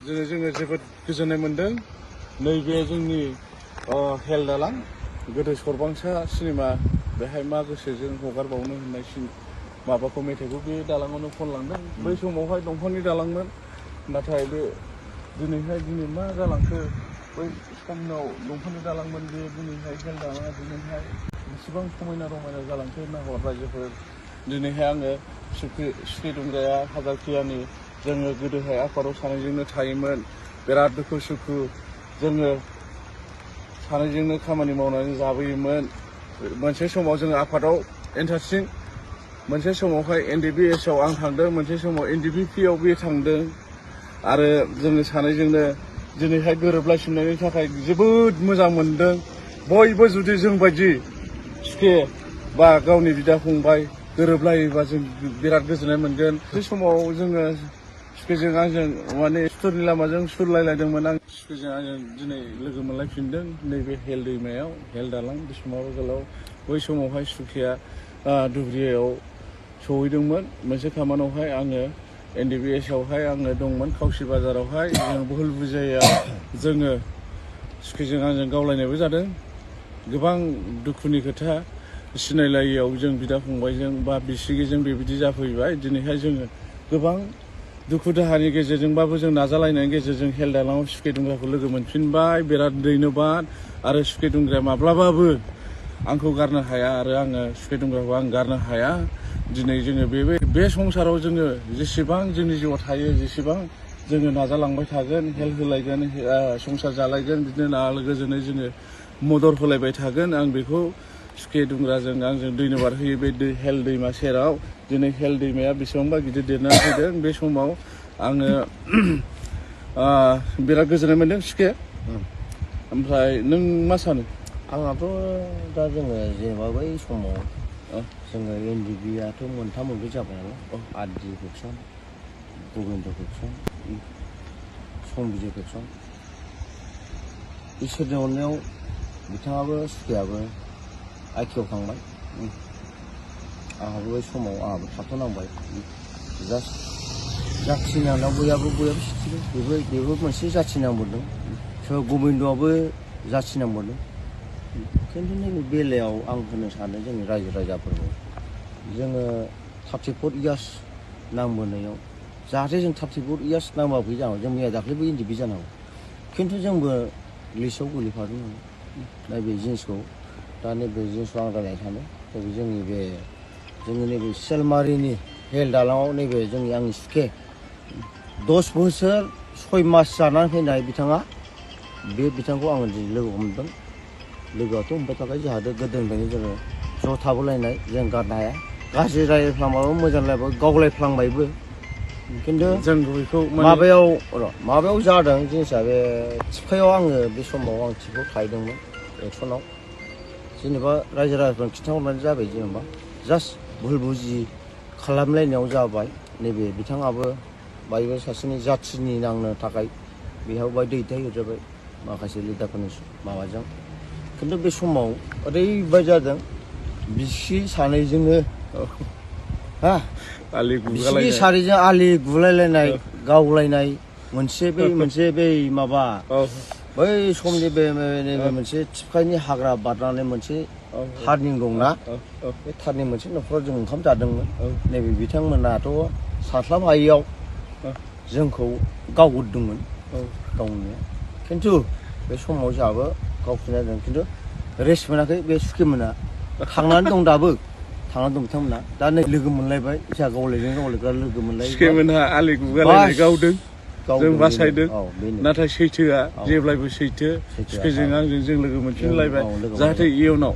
जोङो जोबोद गोजोननाय मोन्दों। नैबे जोंनि हेल दालां गोदो सरबांसा सिनेमा बेहाय मा गोसोजों हगारबावनो होननाय माबाखौ मेथाइखौ बे दालाङावनो खनलांदों। बै समावहाय दंफांनि दालांमोन, नाथाय बे दिनै मा जालांखो? बै समाव दंफांनि दालांमोन, बे दिनैहाय हेल दालाङा दिनैहाय बेसेबां समायना रमायना जालांखो नाहर रायजोफोर। दिनैहाय आङो सुखि दुंग्राया हाजारखियानि जोङो गोदोहाय आफादाव सानैजोंनो थायोमोन, बिराद दुखु सुखु जोङो सानैजोंनो खामानि मावनानै जाबोयोमोन। मोनसे समाव जोङो आफादाव इन्टारेस्टिं, मोनसे समावहाय NDBS आव आं थांदों, मोनसे समाव NDPP आव बे थांदों, आरो जोङो सानैजोंनो दिनैहाय गोरोबलायफिननायनि थाखाय जोबोद मोजां मोनदों। बयबो जुदि जोंबायदि सुखे बा गावनि बिदा फंबाय गोरोबलायोबा जों बिराद गोजोननाय मोनगोन। बे समाव जोङो सुखेजों आंजों माने सुथुरनि लामाजों सुरलायलायदोंमोन। आं सुखेजों आंजों दिनै लोगो मोनलायफिनदों नैबे हेल दैमायाव, हेल दालां बिस्वनाथ आगोलाव। बै समावहाय सुखेया धुब्रियाव सहैदोंमोन मोनसे खामानियावहाय। आङो NDBS आवहाय आङो दंमोन खावसि बाजारावहाय। जों भुल बुजायाव जोङो सुखेजों आंजों गावलायनायबो जादों। गोबां दुखुनि खोथा, सिनायलायियाव जों बिदा फंबायजों बा बिसिगिजों बेबायदि जाफैबाय। दिनैहाय जोङो गोबां दुखु दाहानि गेजेरजोंबाबो जों नाजालायनायनि गेजेरजों हेल दालाङाव सुखे दुंग्राखौ लोगो मोनफिनबाय। बिराद धन्यबाद। आरो सुखे दुंग्राया माब्लाबाबो आंखौ गारनो हाया, आरो आङो सुखे दुंग्राखौ आं गारनो हाया। दिनै जोङो बे संसाराव जोङो जेसेबां जोंनि जिउआव थायो, जेसेबां जोङो नाजालांबाय थागोन, हेल्प होलायगोन, संसार जालायगोन, बिदिनो आलो गोजोनै जोङो मदद होलायबाय थागोन। आं बेखौ सुखे दुंग्राजों आंजों धन्यबाद होयो बे हेल दैमा सेराव। दिनै हेल दैमाया बेसेबांबा गिदिर देरनानै फैदों। बे समाव आङो बिराद गोजोननाय मोन्दों सुखे। ओमफ्राय नों मा सानो? आंहाथ' दा जोङो जेनेबा बै समाव जोङो NDBआथ' मोनथाम मोनब्रै जाबाय नालाय, आदि फेक्सन, गबिन्द फेक्सन, संबिजिर फेक्सन। इसोरनि अननायाव बिथाङाबो सुखेयाबो आइटिआव थांबाय। आंहाबो बै समाव थाथ'नांबाय। जास्ट जाथि नांनायाव बयहाबो सिथिबाय। बेबो मोनसे जाथि नांबोदों। सोरबा गबिन्दआबो जाथि नांबोदों। खिन्थु नैबे बेलायाव आं होनो सानो जोंनि रायजो राजाफोरखौ, जोङो 34 इयार्स नांबोनायाव जाहाथे जों 34 इयार्स नांबाबो जानांगौ। जों मैया दाख्लैबो NDP जानांगौ, खिन्थु जोंबो लिस्टआव गोलैफादों नालाय नैबे जिनिसखौ। दा नैबे जिनिसखौ आं रायज्लायनो सानो। जोंनि नैबे सियालमारिनि हेल दालाङाव नैबे आंनि सुखे 10 बोसोर 6 मास जानानै फैनाय बिथांखौ आङो दिनै लोगो हमदों। लोगोआथ' हमबाय थाखायो, जोंहा गोदोनिफ्रायनो जोङो ज' थाबोलायनाय, जों गारनो हाया। गाज्रि रायज्लायफ्लांबाबो मोजां रायज्लायबाबो गावलायफ्लांबायबो। खिन्थु जों बेखौ माबायाव जादों जिनिसा, बे थिफायाव आङो बे समाव आं थिफायाव थाहैदोंमोन एक्सनाव। जेनेबा रायजो राजाफोरनो खिन्थाहरनानै जाबाय, जेनेबा जास्ट भुल बुजि खालामलायनायाव जाबाय। नैबे बिथाङाबो बायबो सासेनि जाथिनि नांनो थाखाय बेहाबो बाय दैथायहरजाबाय माखासे लिडारफोरनि माबाजों। खिन्थु बे समाव ओरैबायदि जादों, बिसि सानैजोंनो बिसि सानैजों आलि गुलायलायनाय, गावलायनाय, मोनसे बै माबा बै समनि बे मोनसे थिफायनि हाग्रा बारनानै मोनसे टार्निं दंना, बे टार्निं मोनसे न'खराव जों ओंखाम जादोंमोन। नैबे बिथांमोनाथ' सानस्लाब हायियाव जोंखौ गावहरदोंमोन गावनाया। खिन्थु बे समाव जोंहाबो गावफिननाय, खिन्थु रेस्ट मोनाखै बे सुखेमोना। थांनानै दं दाबो, थांनानै दं बिथांमोना। दा नै लोगो मोनलायबाय, जोंहा गावलायग्रा लोगो मोनलायबाय। सुखेमोनहा आलि गुगालायनाय गावदों, जों बासायदों। नाथाय सैथोआ जेब्लायबो सैथो। सुखेजों आंजों जों लोगो मोनफिनलायबाय। जाहाथे इयुनाव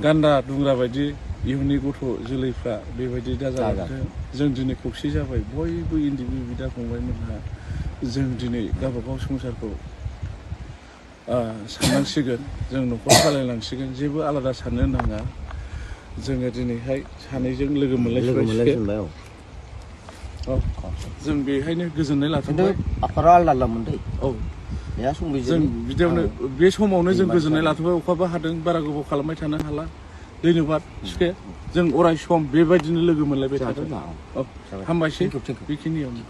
गान्दा दुंग्रा बायदि इयुननि गथ' जोलैफ्रा बेबायदि दाजालांथों। जों दिनै खौसे जाबाय, बयबो NDP बिदा फंबायमोनहा। जों दिनै गावबागाव संसारखौ साननांसिगोन, जों न'खर सालायलांसिगोन, जेबो आलादा साननो नाङा। जोङो दिनैहाय सानैजों लोगो मोनलायफिनबाय। जों बेहायनो गोजोननाय लाथ'बाय। आफादा आलदा आलदामोन दै। जों बिदियावनो बे समावनो जों गोजोननाय लाथ'बाय। अखाबो हादों, बारा गोबाव खालामबाय थानो हाला। धन्यबाद सुखे। जों अराय सम बेबायदिनो लोगो मोनलायबाय थागोन। हामबायसै बेखिनियावनो।